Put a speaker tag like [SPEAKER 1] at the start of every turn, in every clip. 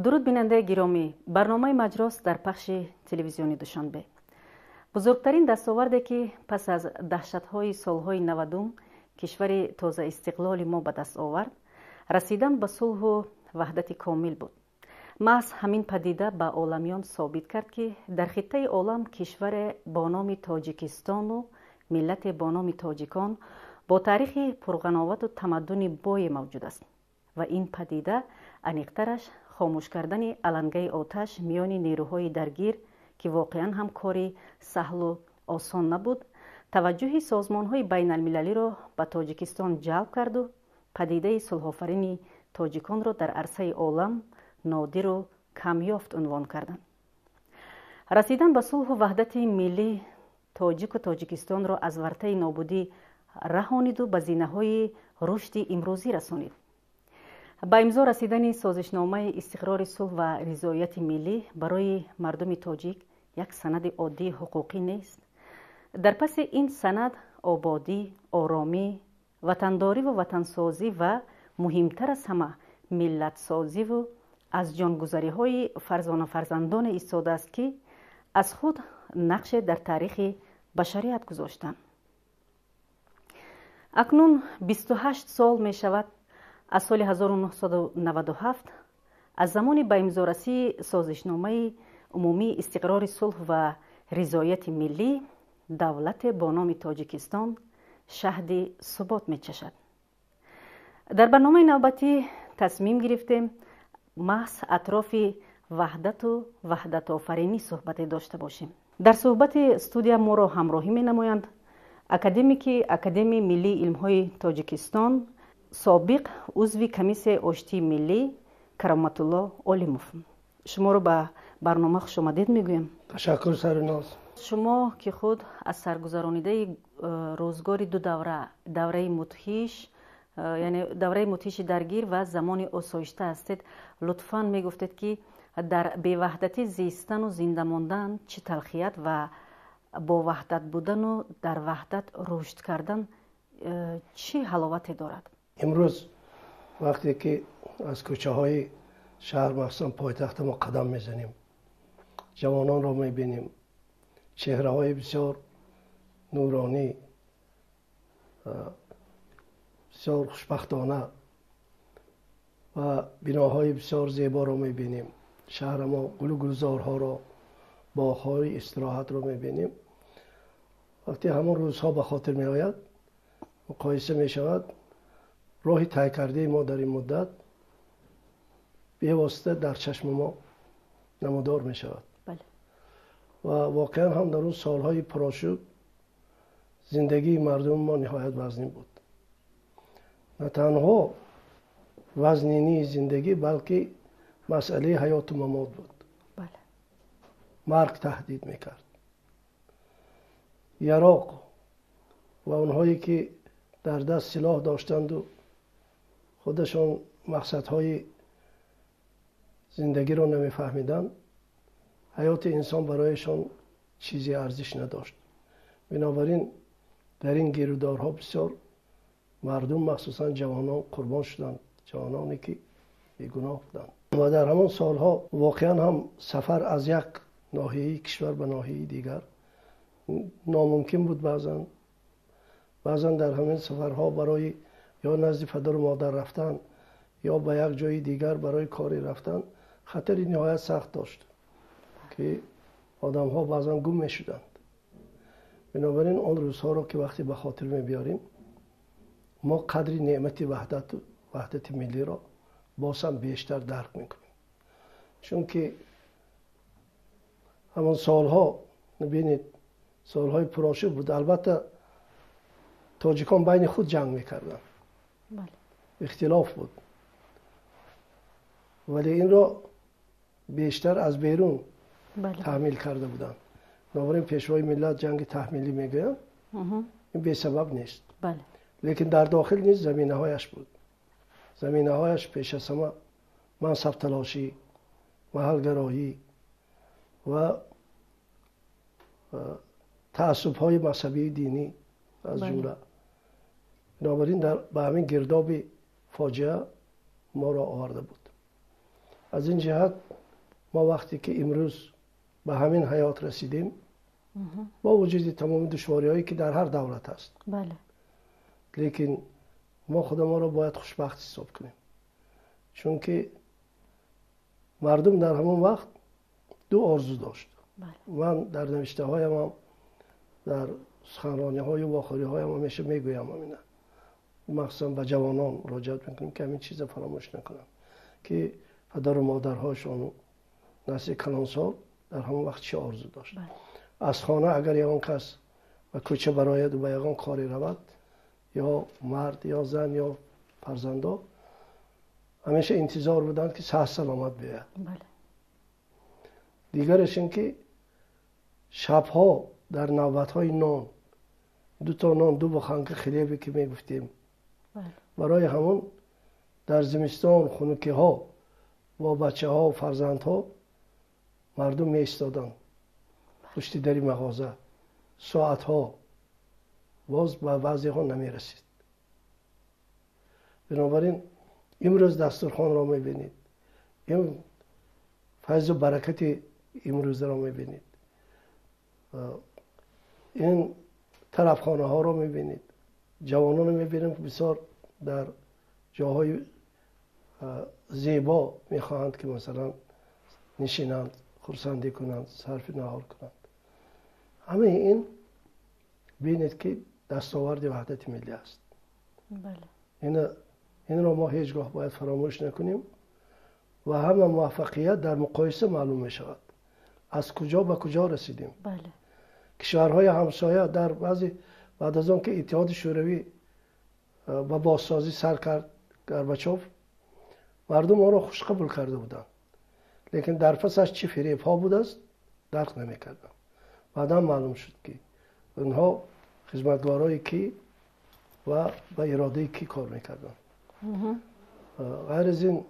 [SPEAKER 1] Дуруд, бинандаи гиромӣ! Барномаи Маҷрост дар пахши телевизиони Душанбе. Бузургтарин дастоварде, ки пас аз даҳшатҳои солҳои 90-ум кишвари тозаистиқлоли мо ба даст овард, расидан ба сулҳу ваҳдати комил буд. Маҳз ҳамин падида ба оламиён собит кард, ки дар хиттаи олам кишваре бо номи Тоҷикистону миллате бо номи тоҷикон бо таърихи пурғановату тамаддуни бое мавҷуд аст. Ва ин падида, аниқтараш хомӯш кардани алангаи оташ миёни нерӯҳои даргир, ки воқеан ҳам кори саҳлу осон набуд, таваҷҷӯҳи созмонҳои байналмилалиро ба Тоҷикистон ҷалб карду падидаи сулҳофарини тоҷиконро дар арсаи олам нодиру камёфт унвон карданд. Расидан ба сулҳу ваҳдати миллӣ тоҷику Тоҷикистонро аз вартаи нобудӣ раҳониду ба зинаҳои рушди имрӯзӣ расонид. Ба имзо расидани созишномаи истиқрори сулҳ ва ризояти миллӣ барои мардуми тоҷик як санади оддии ҳуқуқӣ нест. Дар паси ин санад ободӣ, оромӣ, ватандориву ватансозӣ ва муҳимтар аз ҳама миллатсозиву аз ҷонгузариҳои фарзонафарзандоне истодааст, ки аз худ нақше дар таърихи башарият гузоштанд. Акнун 28 сол мешавад аз соли 1997, аз замони ба имзорасии созишномаи умумии истиқрори сулҳ ва ризояти миллӣ, давлате бо номи Тоҷикистон шаҳди субот мечашад. Дар барномаи навбатӣ тасмим гирифтем маҳз атрофи ваҳдату ваҳдатофаринӣ суҳбате дошта бошем. Дар суҳбати студия моро ҳамроҳӣ менамоянд академики Академияи миллии илмҳои Тоҷикистон, собиқ узви Комиссияи оштии миллӣ Кароматулло Олимов. Шуморо ба барнома хушомадед мегӯем.
[SPEAKER 2] Ташаккур, Сариноз.
[SPEAKER 1] Шумо, ки худ аз саргузаронидаи рӯзгори ду давра, давраи мудҳиш, яъне давраи мудҳиши даргир ва замони осоишта ҳастед, лутфан мегуфтед, ки дар беваҳдатӣ зистану зинда мондан чӣ талхият ва бо ваҳдат будану дар ваҳдат рушд кардан чӣ ҳаловате дорад?
[SPEAKER 2] Имрӯз вақте ки аз кӯчаҳои шаҳр, махсусан пойтахти мо, қадам мезанем, ҷавононро мебинем, чеҳраҳои бисёр нуронӣ, бисёр хушбахтона ва биноҳои бисёр зеборо мебинем, шаҳри мо гулу гулзорҳоро, боғҳои истироҳатро мебинем, вақте ҳамон рӯзҳо ба хотир меояд, муқоиса мешавад, роҳи тай кардаи мо дар ин муддат бевосита дар чашми мо намудор мешавад. Ва воқеан ҳам дар он солҳои пурошӯб зиндагии мардуми мо ниҳоят вазнин буд. На танҳо вазнинии зиндагӣ, балки масъалаи ҳаёту мамот буд. Марг таҳдид мекард. Яроқ ва онҳое ки дар даст силоҳ доштанду худашон мақсадҳои зиндагиро намефаҳмиданд, ҳаёти инсон барояшон чизе арзиш надошт. Бинобар ин дар ин гирудорҳо бисёр мардум, махсусан ҷавонон, қурбон шуданд, ҷавононе ки бегуноҳ буданд. Ва дар ҳамон солҳо воқеан ҳам сафар аз як ноҳияи кишвар ба ноҳияи дигар номумкин буд. Баъзан дар ҳамин сафарҳо барои ё назди падару модар рафтан, ё ба як ҷои дигар барои коре рафтан хатари ниҳоят сахт дошт, ки одамҳо баъзан гум мешуданд. Бинобар ин он рӯзҳоро ки вақте ба хотир мебиёрем, мо қадри неъмати ваҳдати миллиро боз ҳам бештар дарк мекунем, чунки ҳамон солҳо, бинед, солҳои пурошӯб буд. Албатта, тоҷикон байни худ ҷанг мекарданд, ихтилоф буд, вале инро бештар аз берун таҳмил карда буданд. Бинобар ин пешвои миллат ҷанги таҳмилӣ мегӯянд, ин бесабаб нест. Лекин дар дохил низ заминаҳояш буд. Заминаҳояш пеш аз ҳама мансабталошӣ, маҳалгароӣ ва таассубҳои мазҳабии динӣ аз ҷумла. Бинобар ин ба ҳамин гирдоби фоҷиа моро оварда буд. Аз ин ҷиҳат мо вақте ки имрӯз ба ҳамин ҳаёт расидем, бо вуҷуди тамоми душвориҳое ки дар ҳар давлат аст, лекин мо худамонро бояд хушбахт ҳисоб кунем, чунки мардум дар ҳамон вақт ду орзу дошт. Ман дар навиштаҳоямам, дар суханрониҳою вохӯриҳоям ҳамеша мегӯям ҳамина, махсусан ба ҷавонон муроҷиат мекунем, ки ҳамин чиза фаромӯш накунанд, ки падару модарҳошону насли калонсол дар ҳамон вақт чӣ орзу дошт. Аз хона агар ягон кас ба кӯча барояду ба ягон коре равад, ё мард ё зан ё фарзандо, ҳамеша интизор буданд, ки саҳ саломат биёяд. Дигараш ин ки шабҳо дар навбатҳои нон, дуто нон, ду буханка хлебе ки мегуфтем, барои ҳамон дар зимистон хунукиҳо бо бачаҳо, фарзандҳо мардум меистоданд пушти дари мағоза соатҳо, боз ба баъзеҳо намерасид. Бинобар ин имрӯз дастурхонро мебинед, ин файзу баракати имрӯзаро мебинед, ин тарафхонаҳоро мебинед, ҷавононро мебинем, ки бисёр дар ҷоҳои зебо мехоҳанд, ки масалан нишинанд, хурсандӣ кунанд, сарфи наҳор кунанд. Ҳамаи ин бинед, ки дастоварди ваҳдати миллӣ аст. Инро мо ҳеҷ гоҳ бояд фаромӯш накунем ва ҳама муваффақият дар муқоиса маълум мешавад, аз куҷо ба куҷо расидем. Кишварҳои ҳамсоя дар баъзе баъд аз он ки Иттиҳоди Шӯравӣ ба бозсозӣ сар кард, Горбачов, мардум онро хуш қабул карда буданд, лекин дар пасаш чӣ фиребҳо будааст, дарк намекарданд. Баъдан маълум шуд, ки онҳо хизматгорои кӣ ва ба иродаи кӣ кор мекарданд. Ғайр аз ин,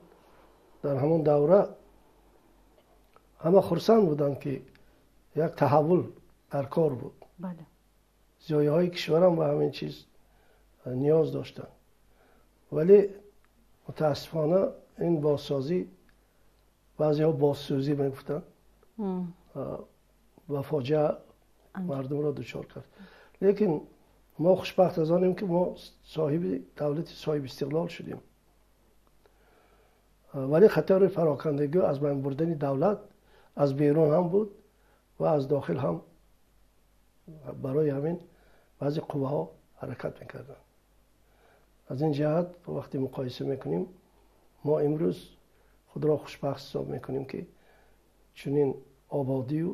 [SPEAKER 2] дар ҳамон давра ҳама хурсанд буданд, ки як таҳаввул дар кор буд. Зиёиҳои кишварам ба ҳамин чиз ниёз доштанд, вале мутаассифона ин бозсозӣ, баъзеҳо бозсӯзӣ мегуфтанд, ба фоҷиа мардумро дучор кард. Лекин мо хушбахт аз онем, ки мо соҳиби давлати соҳиби истиқлол шудем, вале хатари парокандагӣ, аз байн бурдани давлат аз берун ҳам буд ва аз дохил ҳам. Барои ҳамин баъзе қувваҳо ҳаракат мекарданд. Аз ин ҷиҳат вақте муқоиса мекунем, мо имрӯз худро хушбахт ҳисоб мекунем, ки чунин ободию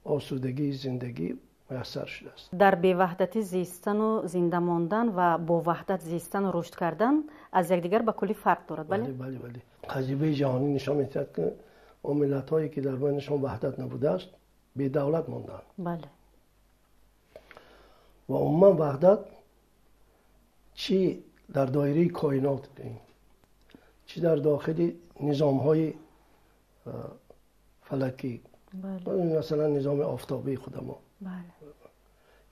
[SPEAKER 2] осудагии зиндагӣ муяссар шудааст.
[SPEAKER 1] Дар беваҳдатӣ зистану зинда мондан ва бо ваҳдат зистану рушд кардан аз якдигар ба куллӣ фарқ дорад, бале?
[SPEAKER 2] Бале, таҷрибаи ҷаҳонӣ нишон медиҳад, ки он миллатҳое ки дар байнашон ваҳдат набудааст, бедавлат монданд. Ва умуман ваҳдат чӣ дар доираи коинот, чӣ дар дохили низомҳои фалакӣ, масалан низоми офтобии худамо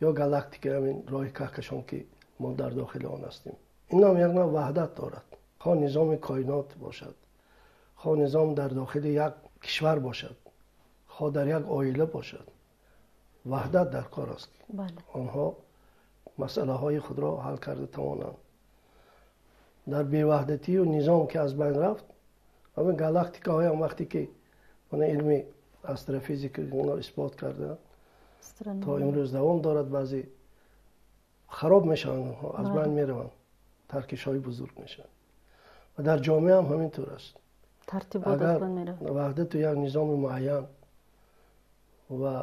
[SPEAKER 2] ё галактика, ҳамин роҳи каҳкашон, ки мо дар дохили он ҳастем, ин ҳам як навъ ваҳдат дорад. Хоҳ низоми коинот бошад, хоҳ низом дар дохили як кишвар бошад, хоҳ дар як оила бошад, ваҳдат дар кор аст. Онҳо масъалаҳои худро ҳал карда тавонанд. Дар беваҳдатию низом ки аз байн рафт, ҳамин галактикаҳоям вақте ки илми астрофизика инро исбот карда, то имрӯз давом дорад, баъзе хароб мешаванд, онҳо аз байн мераванд, таркишҳои бузург мешаванд. Ва дар ҷомеа ҳам ҳамин тур аст. Агар ваҳдату як низоми муайян ва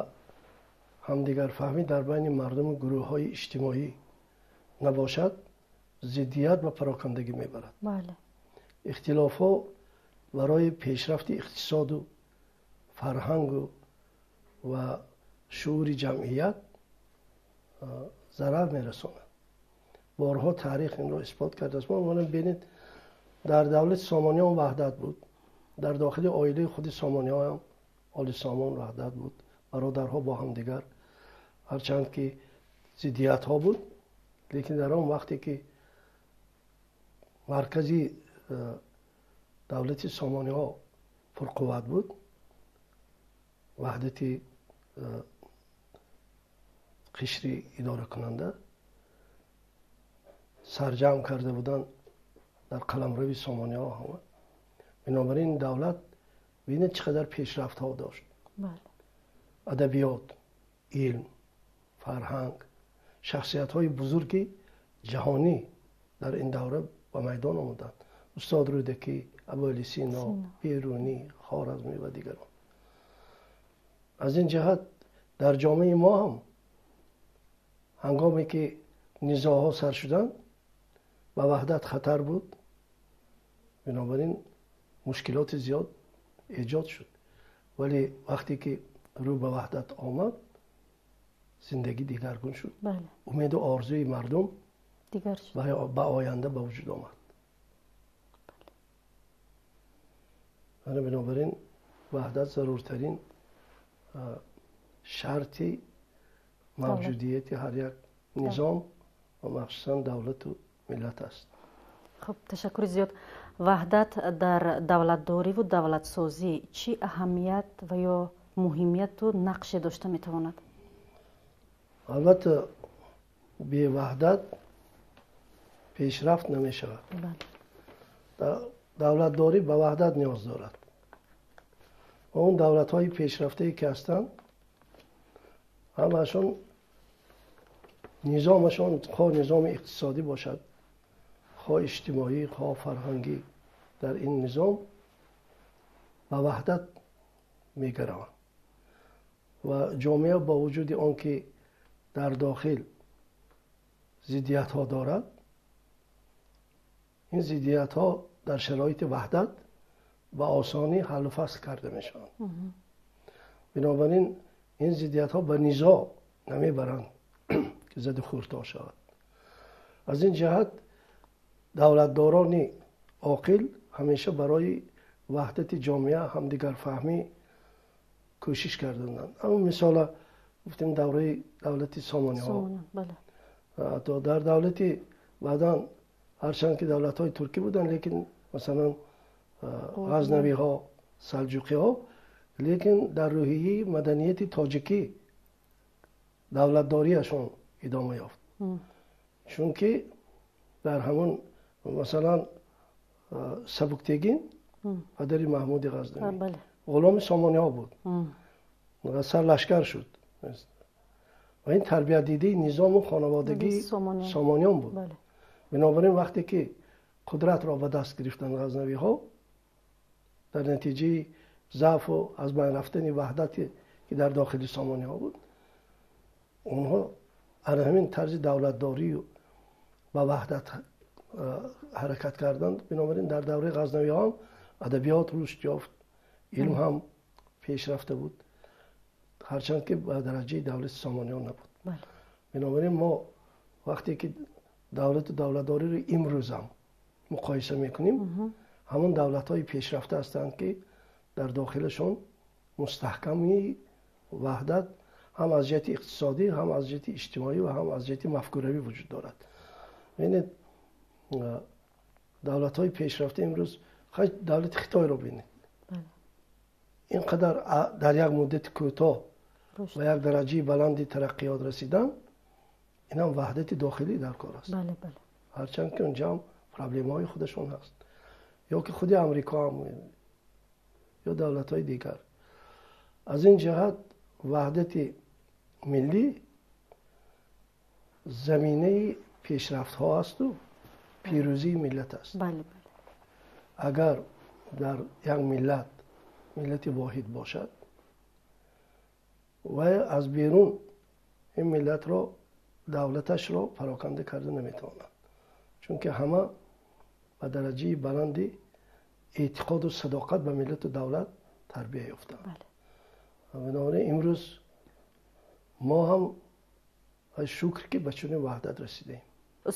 [SPEAKER 2] ҳамдигарфаҳмӣ дар байни мардуму гурӯҳҳои иҷтимоӣ набошад, зиддият ва парокандагӣ мебарад. Ихтилофҳо барои пешрафти иқтисоду фарҳангу ва шуури ҷамъият зарар мерасонад. Борҳо таърих инро исбот кардааст. Мо бинед, дар давлати Сомониён ваҳдат буд, дар дохили оилаи худи Сомониён оли Сомон ваҳдат буд, бародарҳо бо ҳамдигар, ҳарчанд ки зиддиятҳо буд, лекин дар он вақте ки маркази давлати Сомониҳо пурқувват буд, ваҳдати қишри идоракунанда сарҷамъ карда буданд дар қаламрави Сомониҳо ҳама. Бинобар ин давлат бинед чӣ қадар пешрафтҳо дошт. Адабиёт, илм, фарҳанг, шахсиятҳои бузурги ҷаҳонӣ дар ин давра ба майдон омаданд. Устод Рӯдакӣ, Абуалӣ Сино, Берунӣ, Хоразмӣ ва дигарон. Аз ин ҷиҳат дар ҷомеаи мо ҳам ҳангоме ки низоъҳо сар шуданд, ба ваҳдат хатар буд. Бинобар ин мушкилоти зиёд эҷод шуд. Вале вақте ки рӯ ба ваҳдат омад, зиндагӣ дигаргун шуд. Умеду орзуи мардум ба оянда ба вуҷуд омад. Бинобар ин ваҳдат заруртарин шарти мавҷудияти ҳар як низом ва махсусан давлату миллат аст.
[SPEAKER 1] Хуб, ташаккури зиёд. Ваҳдат дар давлатдориву давлатсозӣ чӣ аҳамият ва ё муҳимияту нақше дошта метавонад?
[SPEAKER 2] Албатта, беваҳдат пешрафт намешавад. Давлатдорӣ ба ваҳдат ниёз дорад. Ва он давлатҳои пешрафтае ки ҳастанд, ҳамаашон низомашон хоҳ низоми иқтисодӣ бошад, хоҳ иҷтимоӣ, хоҳ фарҳангӣ, дар ин низом ба ваҳдат мегараванд. Ва ҷомеа бо вуҷуди он ки дар дохил зиддиятҳо дорад, ин зиддиятҳо дар шароити ваҳдат ба осонӣ ҳаллу фасл карда мешаванд. Бинобар ин ин зиддиятҳо ба низоъ намебаранд ки заду хӯрдҳо шавад. Аз ин ҷиҳат давлатдорони оқил ҳамеша барои ваҳдати ҷомеа, ҳамдигарфаҳмӣ кӯшиш карданд. Аммо мисола гуфтем давраи давлати Сомониҳо. Ҳатто дар давлати баъдан ҳарчанд ки давлатҳои туркӣ буданд, лекин масалан ғазнавиҳо, салҷуқиҳо, лекин дар рӯҳияи маданияти тоҷикӣ давлатдориашон идома ёфт. Чунки дар ҳамон масалан Сабуктегин, падари Маҳмуди Ғазнавӣ, ғуломи Сомониҳо буд, сарлашкар шуд ва ин тарбиятдидаи низому хонаводагии Сомониён буд. Бинобар ин вақте ки қудратро ба даст гирифтанд ғазнавиҳо, дар натиҷаи заъфу аз байн рафтани ваҳдате ки дар дохили Сомониҳо буд, онҳо аз ҳамин тарзи давлатдорию ба ваҳдат ҳаракат карданд. Бинобар ин дар давраи ғазнавиҳо ҳам адабиёт рушд ёфт, илм ҳам пешрафта буд, ҳарчанд ки ба дараҷаи давлати Сомониён набуд. Бинобар ин мо вақте ки давлату давлатдориро имрӯзам муқоиса мекунем, ҳамон давлатҳои пешрафта ҳастанд ки дар дохилашон мустаҳками ваҳдат ҳам аз ҷиҳати иқтисодӣ, ҳам аз ҷиҳати иҷтимоӣ ва ҳам аз ҷиҳати мафкуравӣ вуҷуд дорад. Бинед, давлатҳои пешрафта имрӯз, давлати Хитойро бинед, ин қадар дар як муддати кӯтоҳ ба як дараҷаи баланди тараққиёт расидан, инам ваҳдати дохилӣ дар кор аст. Ҳарчанд ки унҷа ҳам проблемаҳои худашон ҳаст, ё ки худи Амрико ҳам ё давлатҳои дигар. Аз ин ҷиҳат ваҳдати миллӣ заминаи пешрафтҳо асту пирӯзии миллат аст. Агар дар як миллат миллати воҳид бошад ва аз берун ин миллатро, давлаташро пароканда карда наметавонад, чунки ҳама ба дараҷаи баланди эътиқоду садоқат ба миллату давлат тарбия ёфтанд. Бинобар ин имрӯз мо ҳам шукр ки ба чунин ваҳдат расидаем.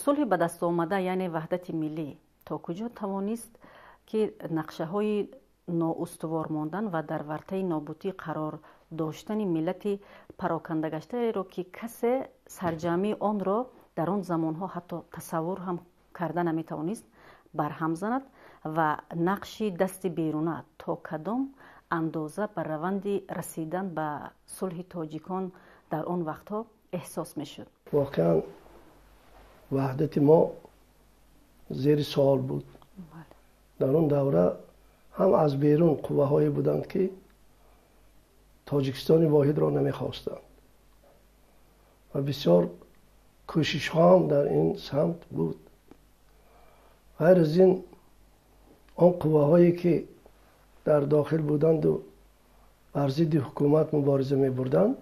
[SPEAKER 1] Сулҳи ба даст омада, яъне ваҳдати миллӣ, то куҷо тавонист ки нақшаҳои ноустувор мондан ва дар вартаи нобудӣ қарор доштани миллати парокандагаштаеро, ки касе сарҷамъии онро дар он замонҳо ҳатто тасаввур ҳам карда наметавонист, барҳам занад Ва нақши дасти беруна то кадом андоза ба раванди расидан ба сулҳи тоҷикон дар он вақтҳо эҳсос мешуд?
[SPEAKER 2] Воқеан, ваҳдати мо зери суол буд. Дар он давра ҳам аз берун қувваҳое буданд, ки Тоҷикистони воҳидро намехостанд ва бисёр кӯшишҳо ҳам дар ин самт буд. Ғайр аз ин, он қувваҳое ки дар дохил буданду бар зидди ҳукумат мубориза мебурданд,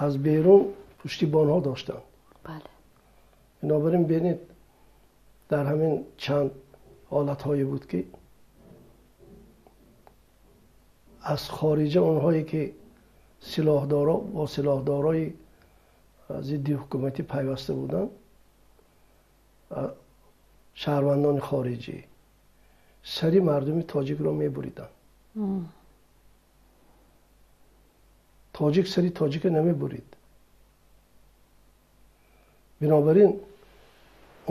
[SPEAKER 2] аз берун пуштибонҳо доштанд. Бинобар ин, бинед, дар ҳамин чанд ҳолатҳое буд, ки аз хориҷа онҳое ки силоҳдоро бо силоҳдорои зидди ҳукуматӣ пайваста буданд, шаҳрвандони хориҷӣ сари мардуми тоҷикро мебуриданд. Тоҷик сари тоҷика намебурид. Бинобар ин,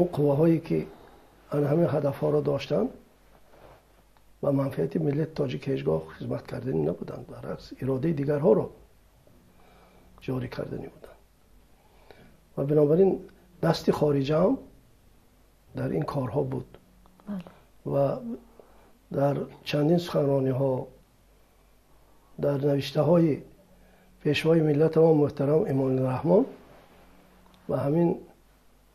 [SPEAKER 2] он қувваҳое ки ана ҳамин ҳадафҳоро доштанд, ба манфиати миллати тоҷик ҳеҷ гоҳ хизмат карданӣ набуданд, баръакс, иродаи дигарҳоро ҷорӣ карданӣ буданд. Ва бинобар ин, дасти хориҷа ҳам дар ин корҳо буд. Ва дар чандин суханрониҳо, дар навиштаҳои пешвои миллатамон муҳтарам Эмомалӣ Раҳмон ба ҳамин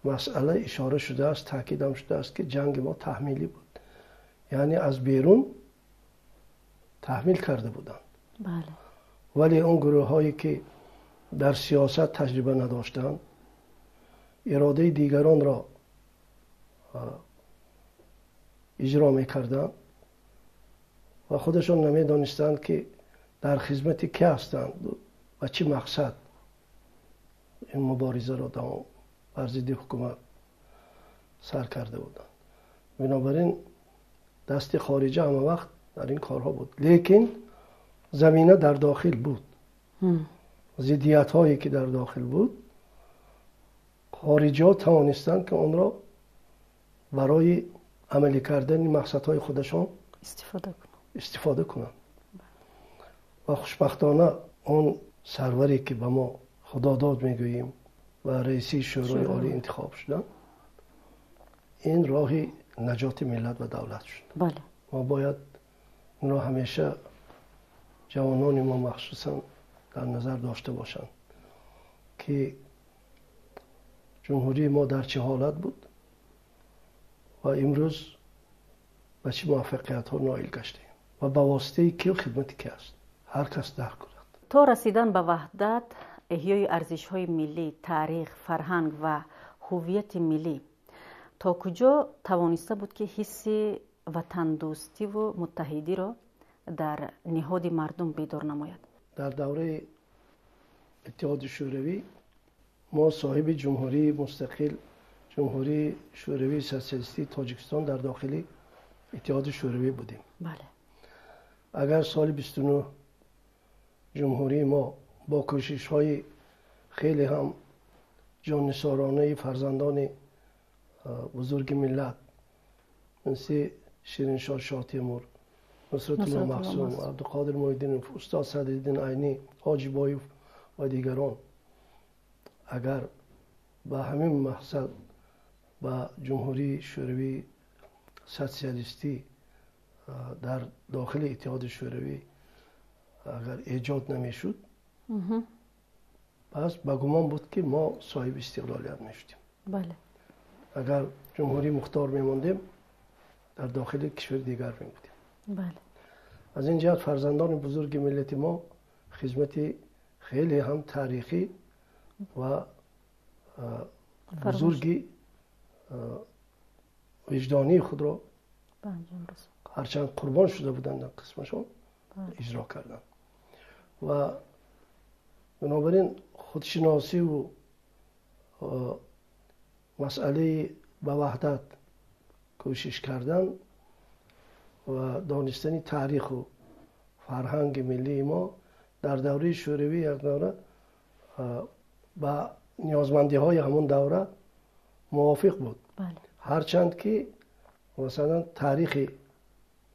[SPEAKER 2] масъала ишора шудааст, таъкидам шудааст, ки ҷанги мо таҳмилӣ буд, яъне аз берун таҳмил карда буданд. Вале он гурӯҳҳое ки дар сиёсат таҷриба надоштанд, иродаи дигаронро иҷро мекарданд ва худашон намедонистанд, ки дар хизмати ки ҳастанд ва чӣ мақсад ин муборизаро давом бар зидди ҳукумат сар карда буданд. Бинобар ин, дасти хориҷа ҳама вақт дар ин корҳо буд, лекин замина дар дохил буд. Зиддиятҳое ки дар дохил буд, хориҷиҳо тавонистанд, ки онро барои амалӣ кардани мақсадҳои худашон истифода кунанд. Ва хушбахтона, он сарваре ки ба мо худодод мегӯем ва раисии Шӯрои Олӣ интихоб шуданд, ин роҳи наҷоти миллат ва давлат шуд. Мо бояд инро ҳамеша, ҷавонони мо махсусан, дар назар дошта бошанд, ки ҷумҳурии мо дар чӣ ҳолат буд ва имрӯз ба чӣ муваффақиятҳо ноил гаштаем ва ба воситаи кию хидмати ки аст, ҳар кас дарк кунад.
[SPEAKER 1] То расидан ба ваҳдат, эҳёи арзишҳои миллӣ, таърих, фарҳанг ва ҳуввияти миллӣ то куҷо тавониста буд, ки ҳисси ватандӯстиву муттаҳидиро дар ниҳоди мардум бедор намояд?
[SPEAKER 2] Дар давраи Иттиҳоди Шӯравӣ мо соҳиби ҷумҳурии мустақил, Ҷумҳурии Шӯравии Социалистии Тоҷикистон дар дохили Иттиҳоди Шӯравӣ будем. Агар соли 29 ҷумҳурии мо бо кӯшишҳои хеле ҳам ҷоннисоронаи фарзандони бузурги миллат, мисли Шириншоҳ Шоҳтемур, Нусратулло Маҳсум, Абдуқодир Муҳиддинов, устод Садриддин Айнӣ, Ҳоҷибоев ва дигарон, агар ба ҳамин мақсад ба Ҷумҳурии Шӯравии Социалистӣ дар дохили Иттиҳоди Шӯравӣ агар эҷод намешуд, пас ба гумон буд, ки мо соҳиби истиқлолият мешудем. Агар ҷумҳурии мухтор мемондем, дар дохили кишвари дигар мебудем. Аз ин ҷиҳат, фарзандони бузурги миллати мо хизмати хеле ҳам таърихӣ ва бузурги виҷдонии худро, ҳарчанд қурбон шуда буданд дар қисмашон, иҷро карданд. Ва бинобар ин, худшиносиву масъалаи ба ваҳдат кӯшиш кардан ва донистани таъриху фарҳанги миллии мо дар давраи Шӯравӣ як давра ба ниёзмандиҳои ҳамон давра мувофиқ буд. Ҳарчанд ки Масалан, таърихи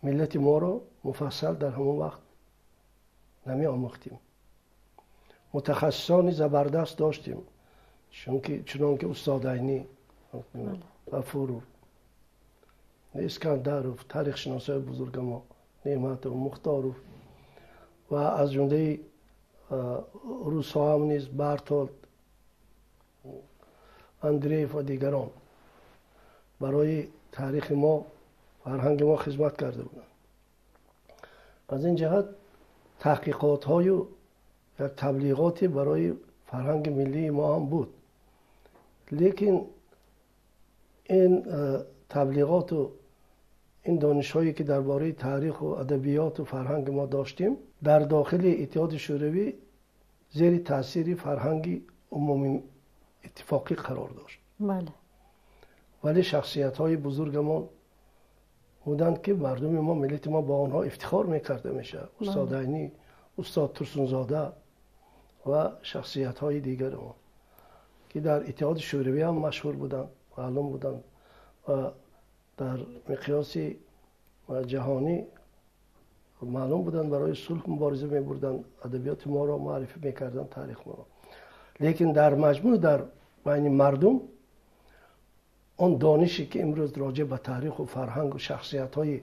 [SPEAKER 2] миллати моро муфассал дар ҳамон вақт намеомӯхтем. Мутахассисони забардаст доштем, чунон ки устод Айнӣ, Ғафуров, Искандаров, таърихшиносои бузурги мо, Неъматов, Мухторов ва аз ҷумлаи русҳо ҳам низ Бартолд, Андреев ва дигарон барои таърихи мо, фарҳанги мо хизмат карда буданд. Аз ин ҷиҳат таҳқиқотҳою як таблиғоте барои фарҳанги миллии мо ҳам буд. Лекин ин таблиғоту ин донишҳое ки дар бораи таъриху адабиёту фарҳанги мо доштем, дар дохили Иттиҳоди Шӯравӣ зери таъсири фарҳанги умумӣ иттифоқӣ қарор дошт. Вале шахсиятҳои бузургамон буданд ки мардуми мо, миллати мо бо онҳо ифтихор мекарда мешавад. Устод Айнӣ, устод Турсунзода ва шахсиятҳои дигари мо ки дар Иттиҳоди Шӯравӣ ҳам машҳур буданд, маълум буданд ва дар миқёси ҷаҳонӣ маълум буданд, барои сулҳ мубориза мебурданд, адабиёти моро муаррифӣ мекарданд, таърихи моро. Лекин дар маҷмӯъ дар байни мардум он донише ки имрӯз роҷеъ ба таъриху фарҳангу шахсиятҳои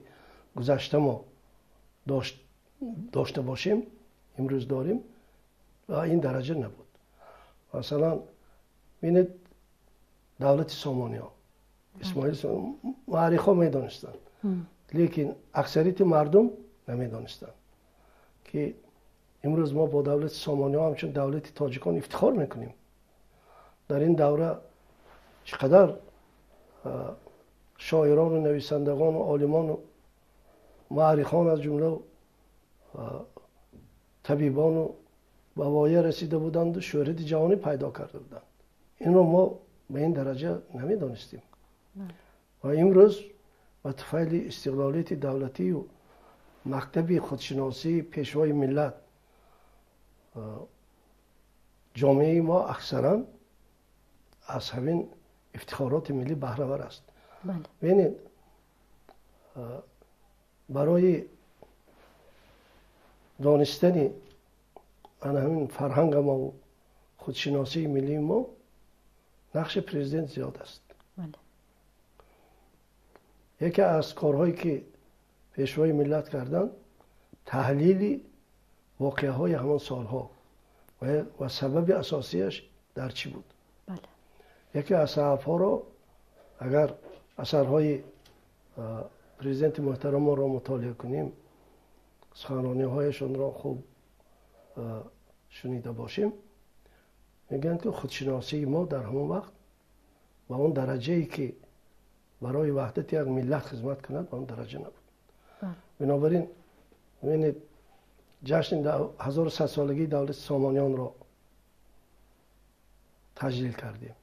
[SPEAKER 2] гузашта мо дошта бошем, имрӯз дорем, ва ин дараҷа набуд. Масалан, бинед, давлати Сомониҳо, Исмоили муаррихҳо медонистанд, лекин аксарияти мардум намедонистанд ки имрӯз мо бо давлати Сомониҳо ҳамчун давлати тоҷикон ифтихор мекунем. Дар ин давра чӣ қадар шоирону нависандагону олимону муаррихон, аз ҷумла табибону ба воя расида буданду шӯҳрати ҷаҳонӣ пайдо карда буданд. Инро мо ба ин дараҷа намедонистем. Ва имрӯз ба туфайли истиқлолияти давлатию мактаби худшиносии пешвои миллат ҷомеаи мо аксаран аз ҳамин ифтихороти миллӣ баҳравар аст. Бинед, барои донистани ана ҳамин фарҳанга мову худшиносии миллии мо нақши президент зиёд аст. Яке аз корҳое ки пешвои миллат карданд, таҳлили воқеаҳои ҳамон солҳо ва сабаби асосияш дар чӣ буд. Яке аз сабабҳоро агар асарҳои президенти муҳтарамонро мутолиа кунем, суханрониҳояшонро хуб шунида бошем, мегӯянд ки худшиносии мо дар ҳамон вақт ба он дараҷае ки барои ваҳдати як миллат хизмат кунад, ба он дараҷа набуд. Бинобар ин, бинед, ҷашни 1100-солагии давлати Сомониёнро таҷлил кардем,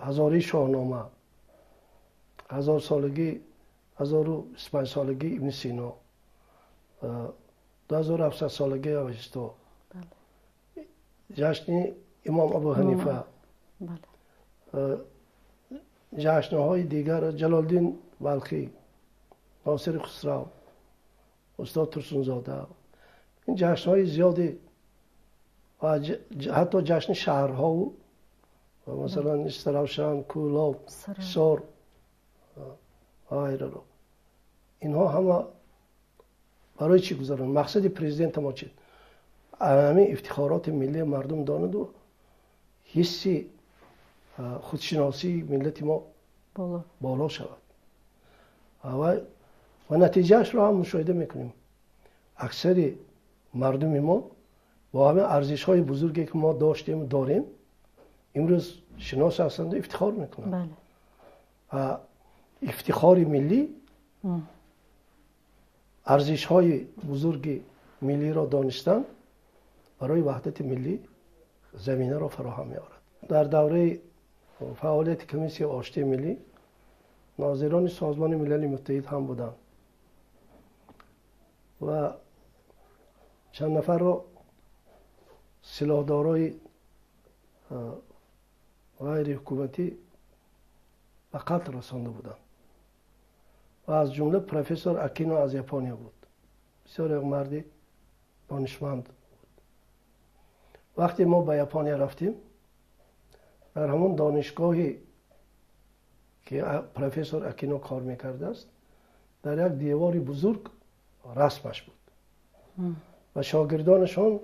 [SPEAKER 2] ҳазории Шоҳнома, ҳазорсолагӣ, 1025-солагии Ибни Сино, 2700-солагии Авесто, ҷашни Имом Абу Ҳанифа, ҷашнҳои дигар, Ҷалолиддин Балхӣ, Носири Хусрав, устод Турсунзода, ин ҷашнҳои зиёде ва ҳатто ҷашни шаҳрҳову масалан Истаравшан, Кӯлоб, Ҳисор ва ғайраро. Инҳо ҳама барои чӣ гузаронд? Мақсади президента мо чи? Ҳамин ифтихороти миллии мардум донаду ҳисси худшиносии миллати мо боло шавад. Ва натиҷаашро ҳам мушоҳида мекунем. Аксари мардуми мо бо ҳамин арзишҳои бузурге ки мо доштему дорем, имрӯз шинос ҳастанду ифтихор мекунанд. Ифтихори миллӣ арзишҳои бузурги миллиро донистан барои ваҳдати миллӣ заминаро фароҳам меорад. Дар давраи фаъолияти комиссияи оштии миллӣ нозирони Созмони Милали Муттаҳид ҳам буданд ва чанд нафарро силоҳдорои ғайриҳукуматӣ ба қатл расонда буданд ва аз ҷумла профессор Акино аз Япония буд. Бисёр як марди донишманд буд. Вақте мо ба Япония рафтем, дар ҳамон донишгоҳе ки профессор Акино кор мекардааст, дар як девори бузург расмаш буд ва шогирдонашон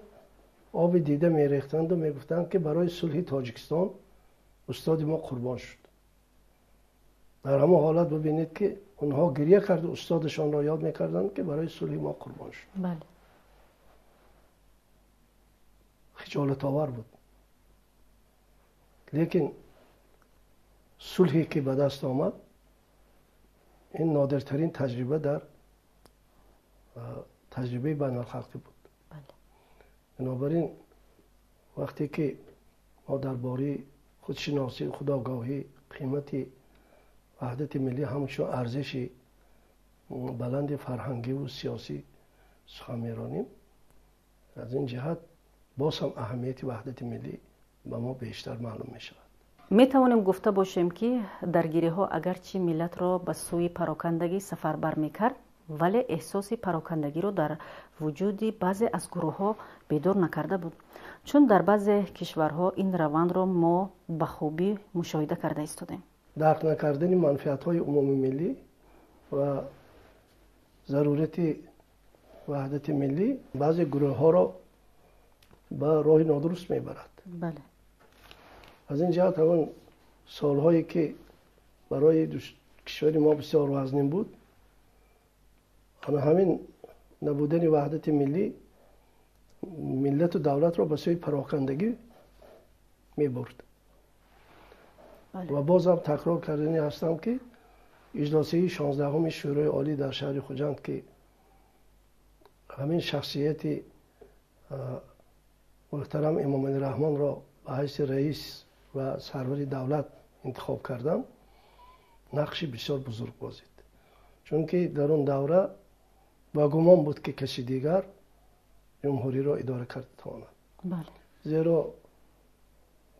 [SPEAKER 2] оби дида мерехтанду мегуфтанд, ки барои сулҳи Тоҷикистон устоди мо қурбон шуд. Дар ҳамон ҳолат бибинед, ки онҳо гирья карду устодашонро ёд мекарданд, ки барои сулҳи мо қурбон шуд. Хиҷолатовар буд, лекин сулҳе ки ба даст омад, ин нодиртарин таҷриба дар таҷрибаи байналхалқӣ буд. Бинобар ин, вақте ки мо дар бораи худшиносӣ, худогоҳӣ, қимати ваҳдати миллӣ ҳамчун арзиши баланди фарҳангиву сиёсӣ сухан меронем, аз ин ҷиҳат боз ҳам аҳамияти ваҳдати миллӣ ба мо бештар маълум мешавад.
[SPEAKER 1] Метавонем гуфта бошем, ки даргириҳо агарчи миллатро ба сӯи парокандагӣ сафарбар мекард, вале эҳсоси парокандагиро дар вуҷуди баъзе аз гурӯҳҳо бедор накарда буд, чун дар баъзе кишварҳо ин равандро мо ба хубӣ мушоҳида карда истодем.
[SPEAKER 2] Дарк накардани манфиатҳои умумимиллӣ ва зарурати ваҳдати миллӣ баъзе гурӯҳҳоро ба роҳи нодуруст мебарад. Аз ин ҷиҳат, ҳамон солҳое ки барои кишвари мо бисёр вазнин буд, ана ҳамин набудани ваҳдати миллӣ миллату давлатро ба сӯи парокандагӣ мебурд. Ва бозам такрор кардани ҳастам, ки иҷлосияи 16-уми Шӯрои Олӣ дар шаҳри Хуҷанд, ки ҳамин шахсияти муҳтарам Эмомалӣ Раҳмонро ба ҳайси раис ва сарвари давлат интихоб кардам, нақши бисёр бузург бозид, чунки дар он давра ба гумон буд, ки каси дигар ҷумҳуриро идора карда тавонад, зеро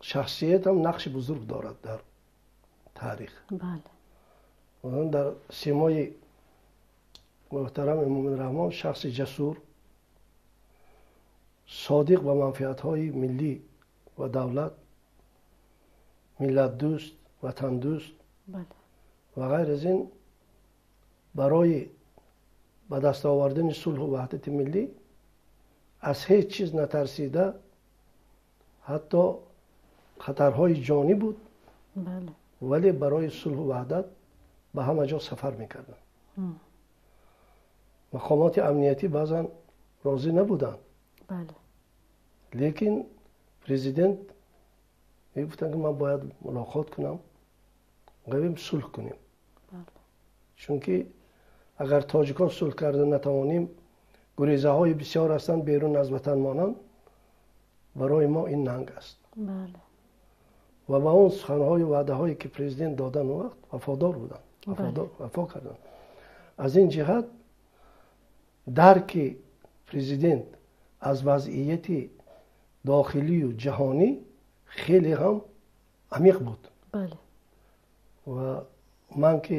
[SPEAKER 2] шахсиятам нақши бузург дорад дар таърих. Дар симои муҳтарам Эмомалӣ Раҳмон шахси ҷасур, содиқ ба манфиатҳои миллӣ ва давлат, миллатдӯст, ватандӯст ва ғайр аз ин барои ба даст овардани сулҳу ваҳдати миллӣ аз ҳеҷ чиз натарсида, ҳатто хатарҳои ҷонӣ буд, вале барои сулҳу ваҳдат ба ҳама ҷо сафар мекарданд. Мақомоти амниятӣ баъзан розӣ набуданд, лекин президент мегуфтанд, ки ман бояд мулоқот кунам, равем, сулҳ кунем, чунки агар тоҷикон сулҳ карда натавонем, гурезаҳои бисёр ҳастанд, берун аз ватан монанд, барои мо ин нанг аст. Ва ба он суханҳою ваъдаҳое ки президент додан, он вақт вафодор буданд, вафо карданд. Аз ин ҷиҳат дарки президент аз вазъияти дохилию ҷаҳонӣ хеле ҳам амиқ буд. Ва ман ки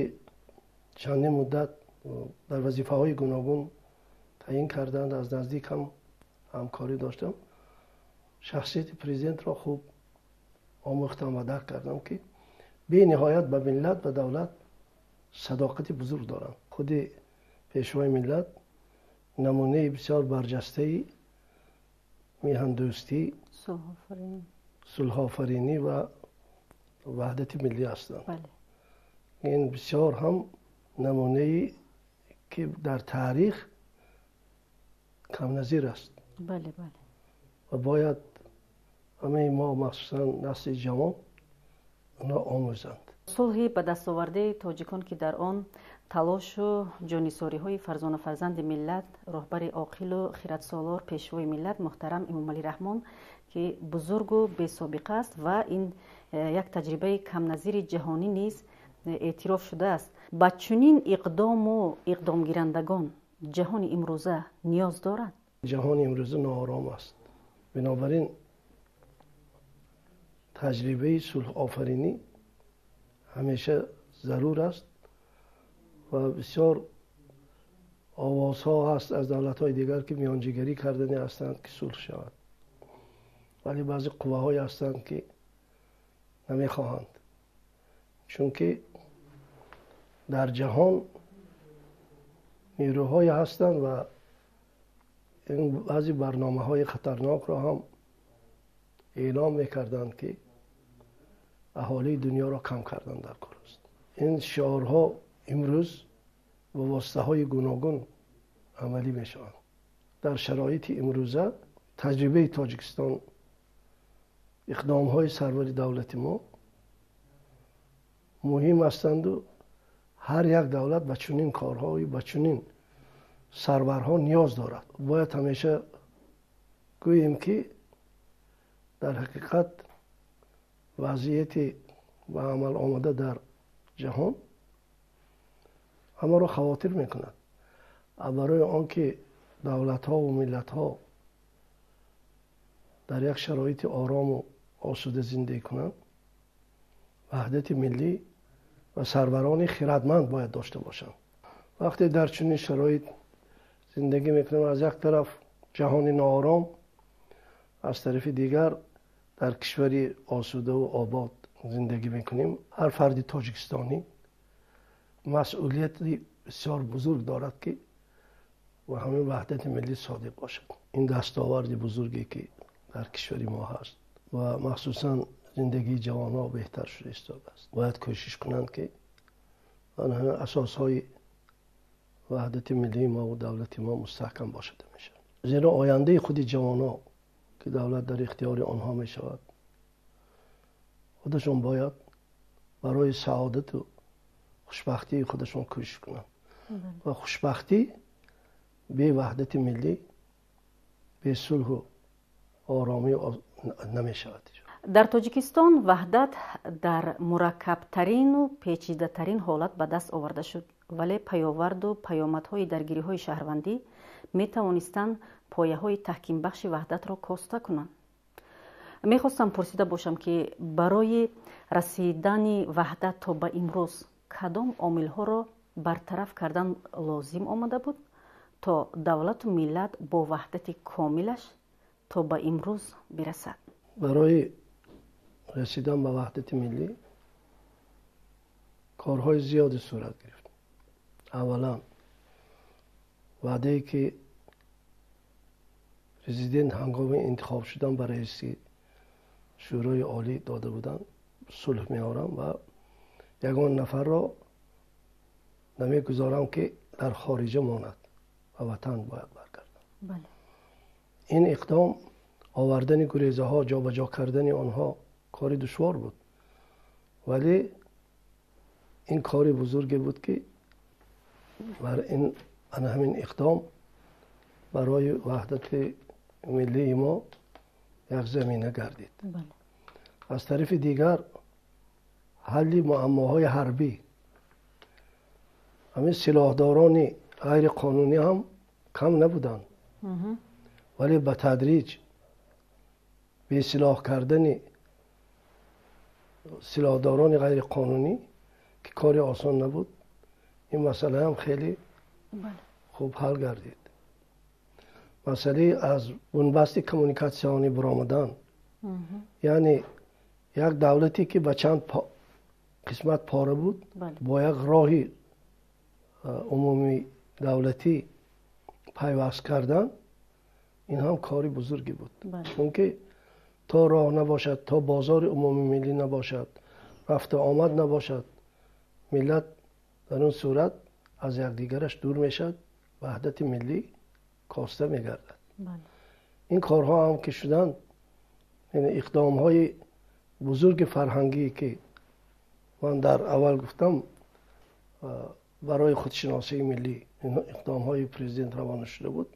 [SPEAKER 2] чандин муддат дар вазифаҳои гуногун таъин карданд, аз наздик ҳам ҳамкорӣ доштам, шахсияти президентро хуб омӯхтам ва дарк кардам, ки бениҳоят ба миллат, ба давлат садоқати бузург доранд. Худи пешвои миллат намунаи бисёр барҷастаи меҳандӯстӣ, сулҳофаринӣ ва ваҳдати миллӣ ҳастанд. Ин бисёр ҳам намунае ки дар таърих камназир аст ва бояд ҳамаи мо, махсусан насли ҷавон, онро омӯзанд.
[SPEAKER 1] Сулҳи ба дастовардаи тоҷикон, ки дар он талошу ҷонисориҳои фарзонафарзанди миллат, роҳбари оқилу хиратсолор, пешвои миллат муҳтарам Эмомалӣ Раҳмон, ки бузургу бесобиқа аст ва ин як таҷрибаи камназири ҷаҳонӣ низ эътироф шудааст, ба чунин иқдому иқдомгирандагон ҷаҳони имрӯза ниёз дорад?
[SPEAKER 2] Ҷаҳони имрӯза ноором аст, бинобар ин таҷрибаи сулҳофаринӣ ҳамеша зарур аст ва бисёр овозҳо ҳаст аз давлатҳои дигар, ки миёнҷигарӣ кардани ҳастанд, ки сулҳ шавад, вале баъзе қувваҳое ҳастанд, ки намехоҳанд, чунки дар ҷаҳон нерӯҳое ҳастанд ва баъзе барномаҳои хатарнокро ҳам эълом мекарданд, ки аҳолии дунёро кам кардан дар кор аст. Ин шиорҳо имрӯз ба воситаҳои гуногун амалӣ мешаванд. Дар шароити имрӯза таҷрибаи Тоҷикистон, иқдомҳои сарвари давлати мо муҳим ҳастанду ҳар як давлат ба чунин корҳою ба чунин сарварҳо ниёз дорад. Бояд ҳамеша гӯем, ки дар ҳақиқат вазъияти ба амал омада дар ҷаҳон ҳамаро хавотир мекунад. Барои он ки давлатҳову миллатҳо дар як шароити орому осуда зиндагӣ кунанд, ваҳдати миллӣ ва сарварони хирадманд бояд дошта бошанд. Вақте дар чунин шароит зиндагӣ мекунем, аз як тараф ҷаҳони ноором, аз тарафи дигар дар кишвари осудаву обод зиндагӣ мекунем. Ҳар фарди тоҷикистонӣ масъулияти бисёр бузург дорад, ки ба ҳамин ваҳдати миллӣ содиқ бошад. Ин дастоварди бузурге, ки дар кишвари мо ҳаст ва махсусан зиндагии ҷавонҳо беҳтар шуда истодааст, бояд кӯшиш кунанд, ки асосҳои ваҳдати миллии мо ва давлати мо мустаҳкам бошад ҳамеша. Зеро ояндаи худи ҷавонҳо, ки давлат дар ихтиёри онҳо мешавад, худашон бояд барои саодату хушбахтии худашон кӯшиш кунанд. Ва хушбахтӣ бе ваҳдати миллӣ, бе сулҳу оромӣ намешавад.
[SPEAKER 1] Дар Тоҷикистон ваҳдат дар мураккабтарину печидатарин ҳолат ба даст оварда шуд, вале паёварду паёмадҳои даргириҳои шаҳрвандӣ метавонистанд пояҳои таҳкимбахши ваҳдатро коста кунанд. Мехостам пурсида бошам, ки барои расидани ваҳдат то ба имрӯз кадом омилҳоро бартараф кардан лозим омада буд, то давлату миллат бо ваҳдати комилаш то ба имрӯз бирасад?
[SPEAKER 2] Барои расидан ба ваҳдати миллӣ корҳои зиёде сурат гирифт. Аввалан, ваъдае, ки президент ҳангоми интихоб шудан ба раиси Шӯрои Олӣ дода буданд, сулҳ меорам ва ягон нафарро намегузорам, ки дар хориҷа монад, ба ватан бояд баргардад. Ин иқдом, овардани гурезаҳо, ҷобаҷо кардани онҳо кори душвор буд, вале ин кори бузурге буд, ки бар ин ана ҳамин иқдом барои ваҳдати миллии мо як замина гардид. Аз тарафи дигар, ҳалли муаммоҳои ҳарбӣ, ҳамин силоҳдорони ғайриқонунӣ ҳам кам набуданд, вале ба тадриҷ бесилоҳ кардани силоҳдорони ғайриқонунӣ, ки кори осон набуд, ин масъала ҳам хеле хуб ҳал гардид. Масъалаи аз бунбасти коммуникатсионӣ баромадан, яъне як давлате, ки ба чанд қисмат пора буд, бо як роҳи умумии давлатӣ пайваст кардан, ин ҳам кори бузурге буд, чунки то роҳ набошад, то бозори умумии миллӣ набошад, рафту омад набошад, миллат дар он сурат аз якдигараш дур мешавад, ваҳдати миллӣ коста мегардад. Ин корҳо ҳам ки шуданд, иқдомҳои бузурги фарҳангӣ, ки ман дар аввал гуфтам, барои худшиносии миллӣ иқдомҳои президент равона шуда буд,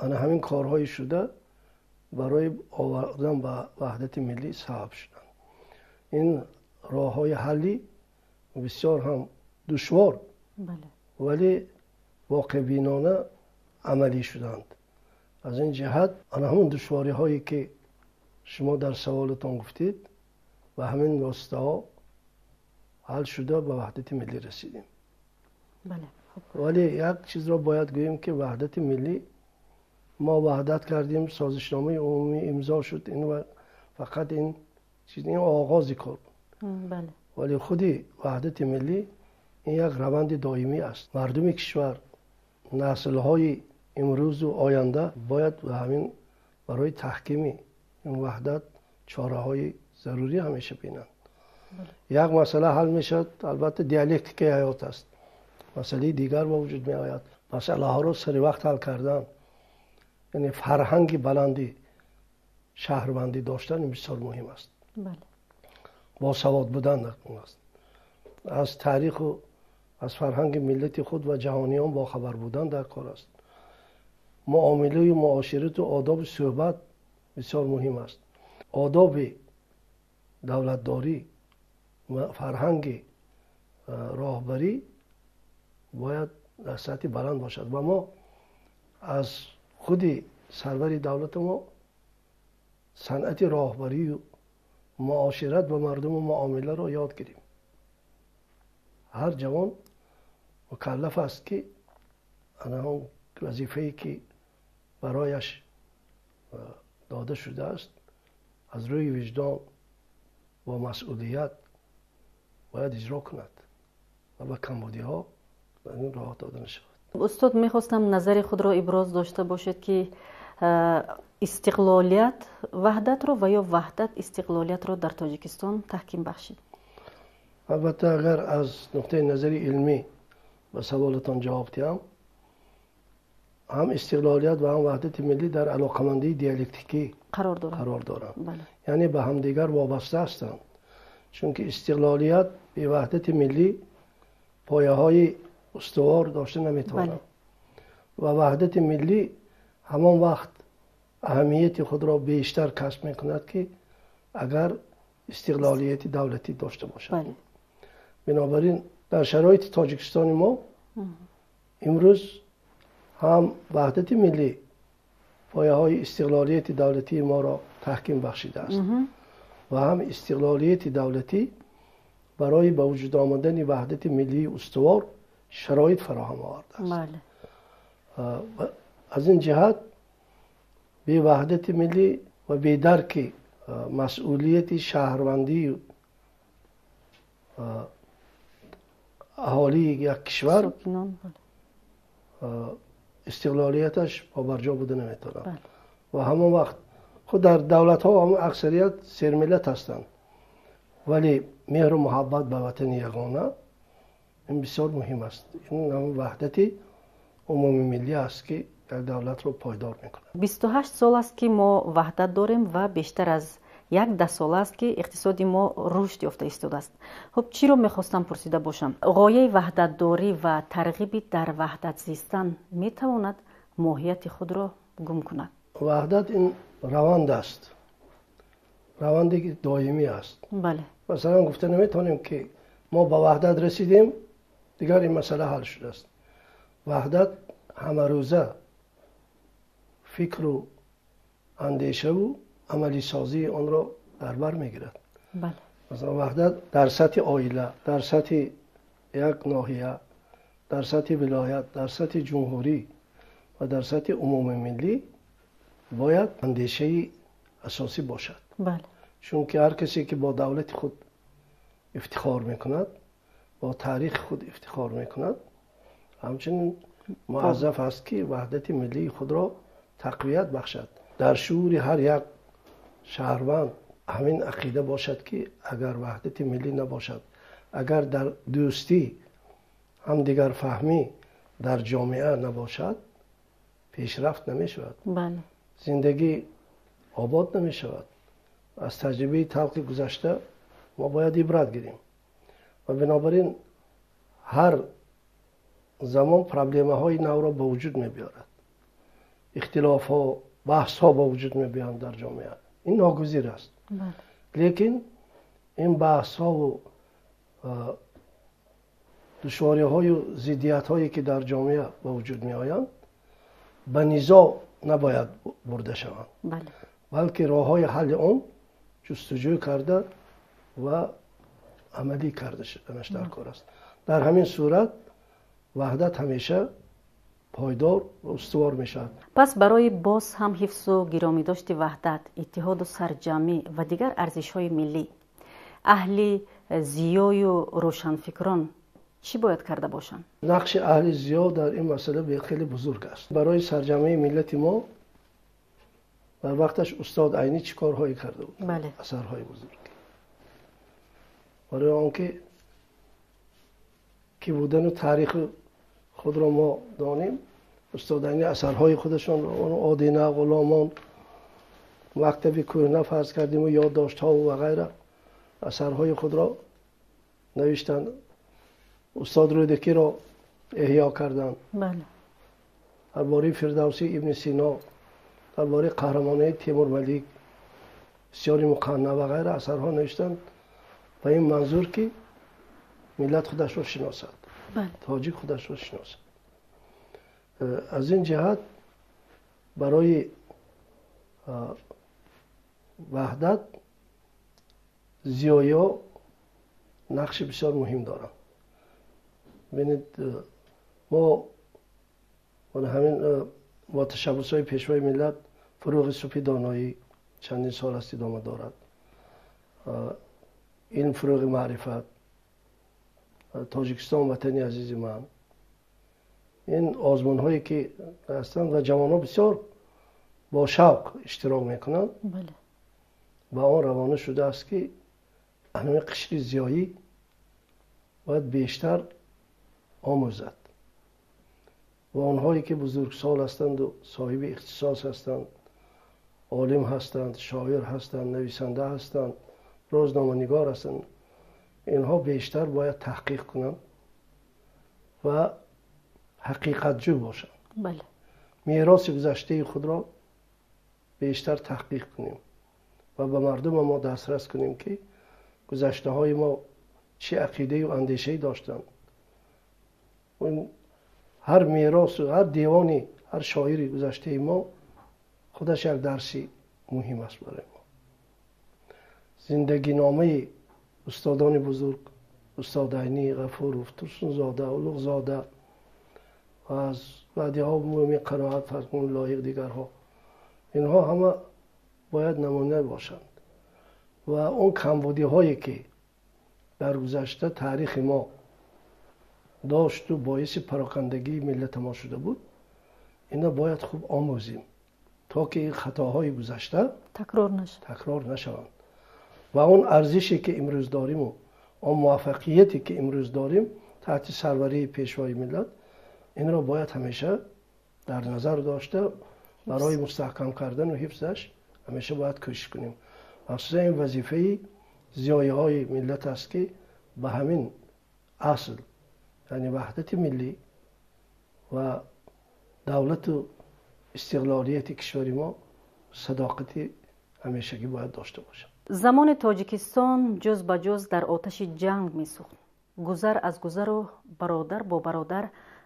[SPEAKER 2] ана ҳамин корҳои шуда барои овардан ба ваҳдати миллӣ сабаб шуданд. Ин роҳҳои ҳалли бисёр ҳам душвор, вале воқеъбинона амалӣ шуданд. Аз ин ҷиҳат ана ҳамон душвориҳое, ки шумо дар саволатон гуфтед, ба ҳамин воситаҳо ҳал шуда ба ваҳдати миллӣ расидем. Вале як чизро бояд гӯем, ки ваҳдати миллӣ мо ваҳдат кардем, созишномаи умумӣ имзо шуд, ин фақат ин чиз, ин оғози кор буд. Вале худи ваҳдати миллӣ ин як раванди доимӣ аст. Мардуми кишвар, наслҳои имрӯзу оянда бояд ба ҳамин барои таҳкими ин ваҳдат чораҳои зарурӣ ҳамеша бинанд. Як масъала ҳал мешавад, албатта диалектикаи ҳаёт аст, масъалаи дигар ба вуҷуд меояд. Масъалаҳоро сари вақт ҳал кардан, яъне фарҳанги баланди шаҳрвандӣ доштан бисёр муҳим аст. Босавод будан аст, аз таъриху аз фарҳанги миллати худ ва ҷаҳониён бохабар будан дар кор аст. Муомилаю муоширату одоби суҳбат бисёр муҳим аст. Одоби давлатдорӣ ва фарҳанги роҳбарӣ бояд дар сатҳи баланд бошад ва мо аз худи сарвари давлати мо санъати роҳбарию муошират ба мардуму муомиларо ёд гирем. Ҳар ҷавон мукаллаф аст, ки ана он вазифае ки барояш дода шудааст, аз рӯи виҷдон бо масъулият бояд иҷро кунад ва ба камбудиҳо ин роҳ дода нашавад.
[SPEAKER 1] Устод, мехостам назари худро иброз дошта бошед, ки истиқлолият ваҳдатро ва ё ваҳдат истиқлолиятро дар Тоҷикистон таҳким бахшид?
[SPEAKER 2] Албатта, агар аз нуқтаи назари илмӣ ба саволатон ҷавоб диҳам, ҳам истиқлолият ва ҳам ваҳдати миллӣ дар алоқамандии диалектикӣ қарор доранд, яъне ба ҳамдигар вобаста ҳастанд. Чунки истиқлолият бе ваҳдати миллӣ пояҳои устувор дошта наметавонад ва ваҳдати миллӣ ҳамон вақт аҳамияти худро бештар касб мекунад, ки агар истиқлолияти давлатӣ дошта бошад. Бинобар ин дар шароити Тоҷикистони мо имрӯз ҳам ваҳдати миллӣ пояҳои истиқлолияти давлатии моро таҳким бахшидааст ва ҳам истиқлолияти давлатӣ барои ба вуҷуд омадани ваҳдати миллии устувор шароит фароҳам овардааст. Аз ин ҷиҳат бе ваҳдати миллӣ ва бе дарки масъулияти шаҳрвандии аҳолии як кишвар истиқлолияташ побарҷо буда наметавонад. Ва ҳамон вақт худ дар давлатҳо аксарият сермиллат ҳастанд, вале меҳру муҳаббат ба ватани ягона ин бисёр муҳим аст. Ин ҳамон ваҳдати умумимиллӣ аст, ки як давлатро пойдор мекунад.
[SPEAKER 1] 28 сол аст, ки мо ваҳдат дорем ва бештар аз як даҳсола аст, ки иқтисоди мо рушд ёфта истодааст. Хуб, чиро мехостам пурсида бошам? Ғояи ваҳдатдорӣ ва тарғиби дар ваҳдат зистан метавонад моҳияти худро гум кунад?
[SPEAKER 2] Ваҳдат ин раванд аст, раванде ки доимӣ аст. Масалан, гуфта наметавонем, ки мо ба ваҳдат расидем, дигар ин масъала ҳал шудааст. Ваҳдат ҳамарӯза фикру андешаву амалисозии онро дар бар мегирад. Масалан, ваҳдат дар сатҳи оила, дар сатҳи як ноҳия, дар сатҳи вилоят, дар сатҳи ҷумҳурӣ ва дар сатҳи умумимиллӣ бояд андешаи асосӣ бошад. Чунки ҳар касе ки бо давлати худ ифтихор мекунад, бо таърихи худ ифтихор мекунад, ҳамчунин муаззаф аст, ки ваҳдати миллии худро тақвият бахшад. Дар шуури ҳар як шаҳрванд ҳамин ақида бошад, ки агар ваҳдати миллӣ набошад, агар дар дӯстӣ, ҳамдигарфаҳмӣ дар ҷомеа набошад, пешрафт намешавад, зиндагӣ обод намешавад. Аз таҷрибаи талхи гузашта мо бояд ибрат гирем ва бинобар ин ҳар замон проблемаҳои навро ба вуҷуд мебиёрад, ихтилофҳо, баҳсҳо ба вуҷуд мебиёянд дар ҷомеа. Ин ногузир аст. Лекин ин баҳсҳову душвориҳою зиддиятҳое ки дар ҷомеа ба вуҷуд меоянд, ба низоъ набояд бурда шаванд, балки роҳҳои ҳалли он ҷустуҷӯ карда ва амалӣ карда шуданаш дар кор аст. Дар ҳамин сурат ваҳдат ҳамеша пойдор ва устувор мешавад.
[SPEAKER 1] Пас барои боз ҳам ҳифзу гиромӣ дошти ваҳдат, иттиҳоду сарҷамъӣ ва дигар арзишҳои миллӣ, аҳли зиёю рӯшанфикрон чӣ бояд карда бошанд?
[SPEAKER 2] Нақши аҳли зиё дар ин масъала хеле бузург аст. Барои сарҷамъии миллати мо дар вақташ устод Айнӣ чӣ корҳое карда буд? Асарҳои бузург. Барои он ки будану таърихи худро мо донем, устод Айнӣ асарҳои худашонро, Одина, Ғуломон, мактаби кӯҳна фарз кардиму ёддоштҳову ва ғайра, асарҳои худро навиштанд. Устод Рӯдакиро эҳё карданд. Дар бораи Фирдавсӣ, Ибни Сино, дар бораи қаҳрамонии Темурмалик, Бисёри Муқанна ва ғайра асарҳо навиштанд ба ин манзур, ки миллат худашро шиносад, тоҷик худашро шиносад. Аз ин ҷиҳат барои ваҳдат зиёиҳо нақши бисёр муҳим доранд. Бинед, мо ҳамин бо ташаббусҳои Пешвои миллат «Фурӯғи субҳи доноӣ» чандин сол аст идома дорад, илм фурӯғи маърифат, «Тоҷикистон ватани азизи ман», ин озмунҳое ки ҳастанд ва ҷавонҳо бисёр бо шавқ иштирок мекунанд, ба он равона шудааст, ки ҳамин қишри зиёӣ бояд бештар омӯзад ва онҳое ки бузургсол ҳастанду соҳиби ихтисос ҳастанд, олим ҳастанд, шоир ҳастанд, нависанда ҳастанд, рӯзноманигор ҳастанд, инҳо бештар бояд таҳқиқ кунанд ва ҳақиқатҷӯ бошанд. Мероси гузаштаи худро бештар таҳқиқ кунем ва ба мардума мо дастрас кунем, ки гузаштаҳои мо чӣ ақидаю андешае доштанд. Ҳар меросу ҳар девони ҳар шоири гузаштаи мо худаш як дарси муҳим аст барои мо. Зиндагиномаи устодони бузург, устод Айнӣ, Ғафуров, Турсунзода, Улуғзода ва аз баъдиҳо Мӯмин Қаноат, фарз кун, Лоиқ, дигарҳо, инҳо ҳама бояд намуна бошанд ва он камбудиҳое ки дар гузашта таърихи мо дошту боиси парокандагии миллати мо шуда буд, ина бояд хуб омӯзем, то ки ин хатоҳои гузашта такрор нашаванд ва он арзише ки имрӯз дориму он муваффақияте ки имрӯз дорим таҳти сарварии Пешвои миллат, инро бояд ҳамеша дар назар дошта, барои мустаҳкам кардану ҳифзаш ҳамеша бояд кӯшиш кунем. Махсусан ин вазифаи зиёиҳои миллат аст, ки ба ҳамин асл, яъне ваҳдати миллӣ ва давлату истиқлолияти кишвари мо садоқати ҳамешагӣ бояд дошта бошад.
[SPEAKER 1] Замони Тоҷикистон ҷуз ба ҷуз дар оташи ҷанг месӯхт, гузар аз гузару бародар бо бародар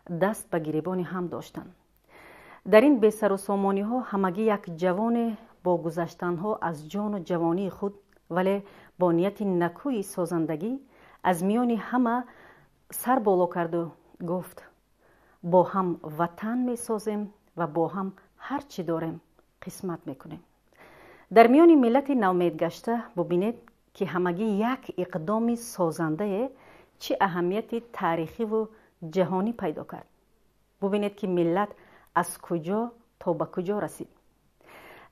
[SPEAKER 1] даст ба гиребони ҳам доштанд. Дар ин бесарусомониҳо ҳамагӣ як ҷавоне бо гузаштанҳо аз ҷону ҷавонии худ, вале бо нияти накӯи созандагӣ аз миёни ҳама сар боло карду гуфт: «Бо ҳам ватан месозем ва бо ҳам ҳар чӣ дорем қисмат мекунем». Дар миёни миллати навмедгашта бубинед, ки ҳамагӣ як иқдоми созандае чӣ аҳамияти таърихиву ҷаҳонӣ пайдо кард. Бубинед, ки миллат аз куҷо то ба куҷо расид,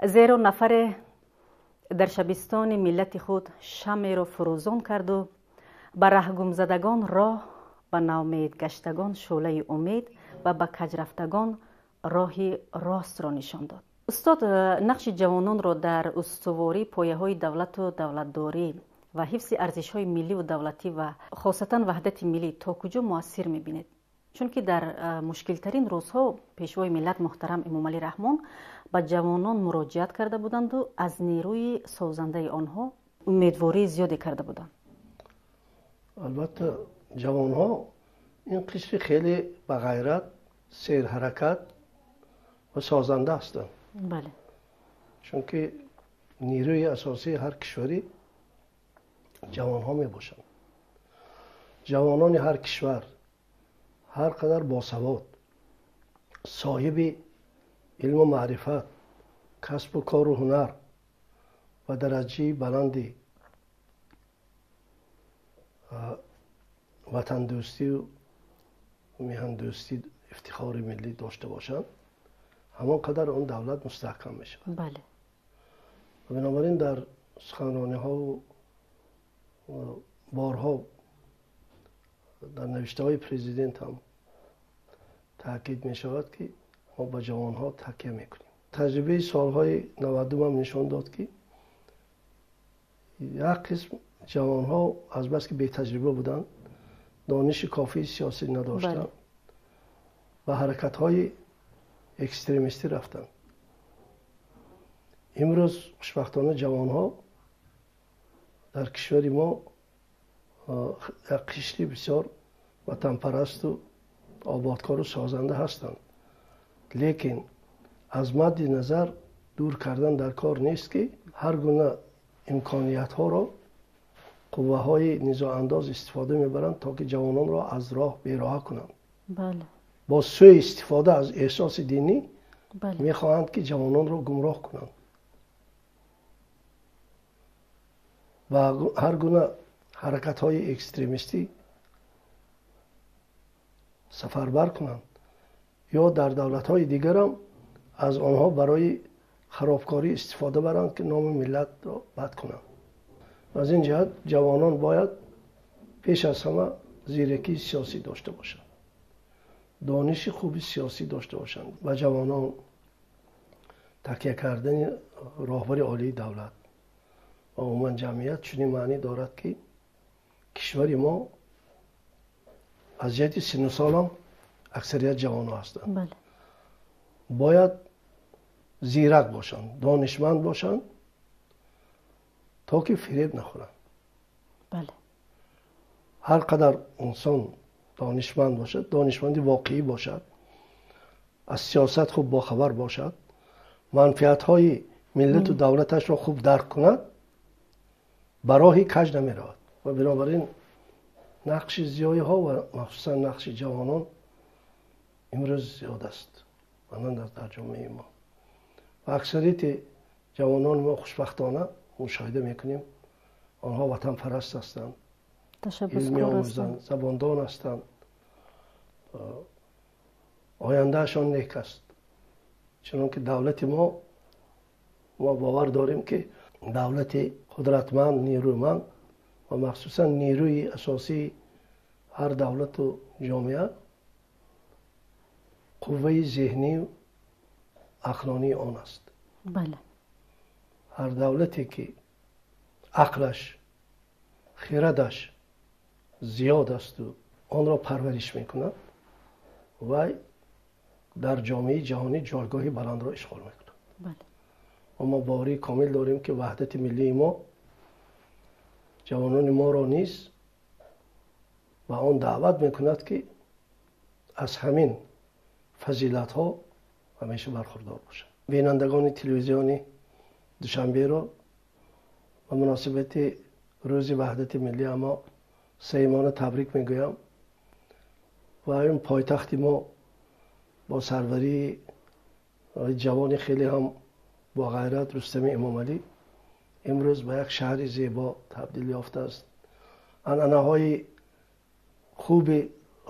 [SPEAKER 1] зеро нафаре дар шабистони миллати худ шамеро фурӯзон карду ба раҳгумзадагон роҳ, ба навмедгаштагон шӯълаи умед ва ба каҷрафтагон роҳи ростро нишон дод. Устод, нақши ҷавононро дар устувории пояҳои давлату давлатдорӣ ва ҳифзи арзишҳои милливу давлатӣ ва хосатан ваҳдати миллӣ то куҷо муассир мебинед? Чунки дар мушкилтарин рӯзҳо Пешвои миллат муҳтарам Эмомалӣ Раҳмон ба ҷавонон муроҷиат карда буданду аз нерӯи созандаи онҳо умедвории зиёде карда буданд.
[SPEAKER 2] Албатта, ҷавонҳо ин қишри хеле бағайрат, серҳаракат ва созанда ҳастанд, чунки нерӯи асосии ҳар кишварӣ ҷавонҳо мебошанд. Ҷавонони ҳар кишвар ҳар қадар босавод, соҳиби илму маърифат, касбу кору ҳунар ва дараҷаи баланди ватандӯстию меҳандӯстӣ, ифтихори миллӣ дошта бошанд, ҳамон қадар он давлат мустаҳкам мешавад. Бинобар ин дар суханрониҳову борҳо дар навиштаҳои президент ҳам таъкид мешавад, ки мо ба ҷавонҳо такя мекунем. Таҷрибаи солҳои 90 ҳам нишон дод, ки як қисм ҷавонҳо азбаски бетаҷриба буданд, дониши кофии сиёсӣ надоштанд, ба ҳаракатҳои экстремистӣ рафтанд. Имрӯз хушбахтона ҷавонҳо дар кишвари мо як қишри бисёр ватанпарасту ободкору созанда ҳастанд. Лекин аз мадди назар дур кардан дар кор нест, ки ҳар гуна имкониятҳоро қувваҳои низоандоз истифода мебаранд, то ки ҷавононро аз роҳ бероҳа кунанд. Бо сӯи истифода аз эҳсоси динӣ мехоҳанд, ки ҷавононро гумроҳ кунанд ва ҳар гуна ҳаракатҳои экстремистӣ сафарбар кунанд ё дар давлатҳои дигарам аз онҳо барои харобкорӣ истифода баранд, ки номи миллатро бад кунанд. Аз ин ҷиҳат ҷавонон бояд пеш аз ҳама зиракии сиёсӣ дошта бошанд, дониши хуби сиёсӣ дошта бошанд. Ба ҷавонон такя кардани роҳбари олии давлат ва умуман ҷамъият чунин маънӣ дорад, ки кишвари мо аз ҷиҳати синну солам аксарият ҷавонҳо ҳастанд, бояд зирак бошанд, донишманд бошанд, то ки фиреб нахӯранд. Ҳар қадар инсон донишманд бошад, донишманди воқеӣ бошад, аз сиёсат хуб бохабар бошад, манфиатҳои миллату давлаташро хуб дарк кунад, ба роҳи каҷ намеравад. Ва бинобар ин нақши зиёиҳо ва махсусан нақши ҷавонон имрӯз зиёд аст дар ҷомеаи мо. Ва аксарияти ҷавонони мо, хушбахтона, мушоҳида мекунем, онҳо ватанпараст ҳастанд, илм меомӯзанд, забондон ҳастанд, ояндаашон нек аст. Чунон ки давлати мо бовар дорем, ки давлати қудратманд, нерӯманд ва махсусан нерӯи асосии ҳар давлату ҷомеа қувваи зеҳнию ақлонии он аст. Ҳар давлате ки ақлаш, хирадаш зиёд асту онро парвариш мекунад, вай дар ҷомеаи ҷаҳонӣ ҷойгоҳи баландро ишғол мекунад. Ва мо боварии комил дорем, ки ваҳдати миллии мо ҷавонони моро низ ба он даъват мекунад, ки аз ҳамин фазилатҳо ҳамеша бархурдор бошанд. Бинандагони телевизиони Душанберо ба муносибати рӯзи ваҳдати миллӣ мо самимона табрик мегӯям ва ин пойтахти мо бо сарварии ҷавони хеле ҳам бо ғайрат Рустами Эмомалӣ имрӯз ба як шаҳри зебо табдил ёфтааст. Анъанаҳои хуби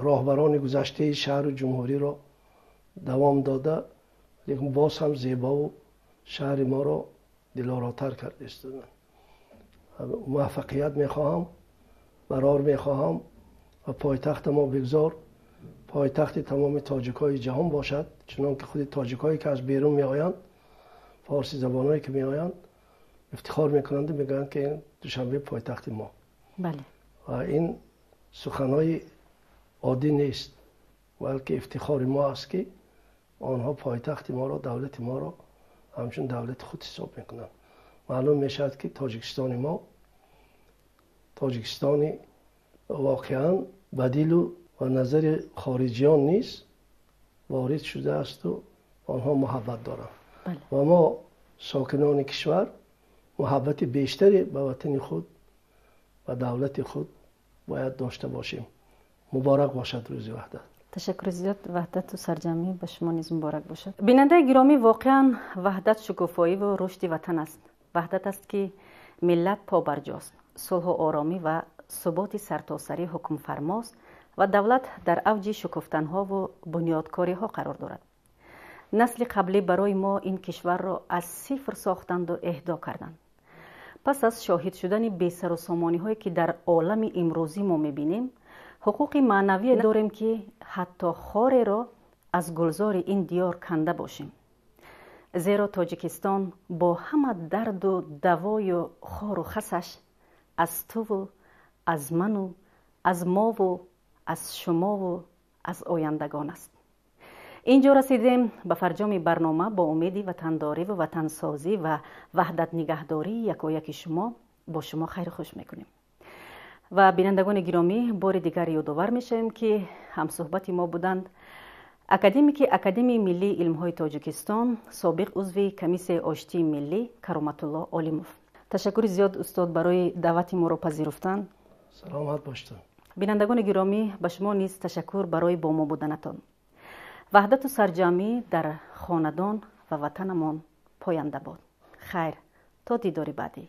[SPEAKER 2] роҳбарони гузаштаи шаҳру ҷумҳуриро давом дода, лекин боз ҳам зебову шаҳри моро дилоротар карда истоданд. Муваффақият мехоҳам, барор мехоҳам ва пойтахта мо бигзор пойтахти тамоми тоҷикҳои ҷаҳон бошад, чунон ки худи тоҷикҳое ки аз берун меоянд, форсизабонҳое ки меоянд, ифтихор мекунанду мегӯянд, ки Душанбе пойтахти мо. Ва ин суханҳои оддӣ нест, балки ифтихори мо аст, ки онҳо пойтахти моро, давлати моро ҳамчун давлати худ ҳисоб мекунанд. Маълум мешавад, ки Тоҷикистони мо Тоҷикистони воқеан ба дилу ва назари хориҷиён низ ворид шудаасту онҳо муҳаббат доранд. Ва мо сокинони кишвар муҳаббати бештаре ба ватани худ ва давлати худ Бояд дошта бошем. Муборак бошад рӯзи ваҳдат.
[SPEAKER 1] Ташаккури зиёд. Ваҳдату сарҷамъӣ ба шумо низ муборак бошад. Бинандаи гиромӣ, воқеан, ваҳдат шукуфоиву рушди ватан аст. Ваҳдат аст, ки миллат побарҷост, сулҳу оромӣ ва суботи сартосарӣ ҳукмфармост ва давлат дар авҷи шукуфтанҳову бунёдкориҳо қарор дорад. Насли қаблӣ барои мо ин кишварро аз сифр сохтанду эҳдо карданд. Пас аз шоҳид шудани бесарусомониҳое, ки дар олами имрӯзӣ мо мебинем, ҳуқуқи маънавие дорем, ки ҳатто хореро аз гулзори ин диёр канда бошем, зеро Тоҷикистон бо ҳама дарду давою хору хасаш аз туву аз ману аз мову аз шумову аз ояндагон аст. Ин ҷо расидем ба фарҷоми барнома. Бо умеди ватандориву ватансозӣ ва ваҳдатнигаҳдории якояки шумо бо шумо хайру хуш мекунем. Ва бинандагони гиромӣ, бори дигар ёдовар мешавем, ки ҳамсӯҳбати мо буданд академики Академияи миллии илмҳои Тоҷикистон, собиқ узви Комиссияи оштии миллӣ Кароматулло Олимов. Ташаккури зиёд, устод, барои даъвати моро пазируфтан.
[SPEAKER 2] Саломат бошед.
[SPEAKER 1] Бинандагони гиромӣ, ба шумо низ ташаккур барои бо мо буданатон. Ваҳдату сарҷамъӣ дар хонадон ва ватанамон поянда бод. Хайр, то дидори баъдӣ.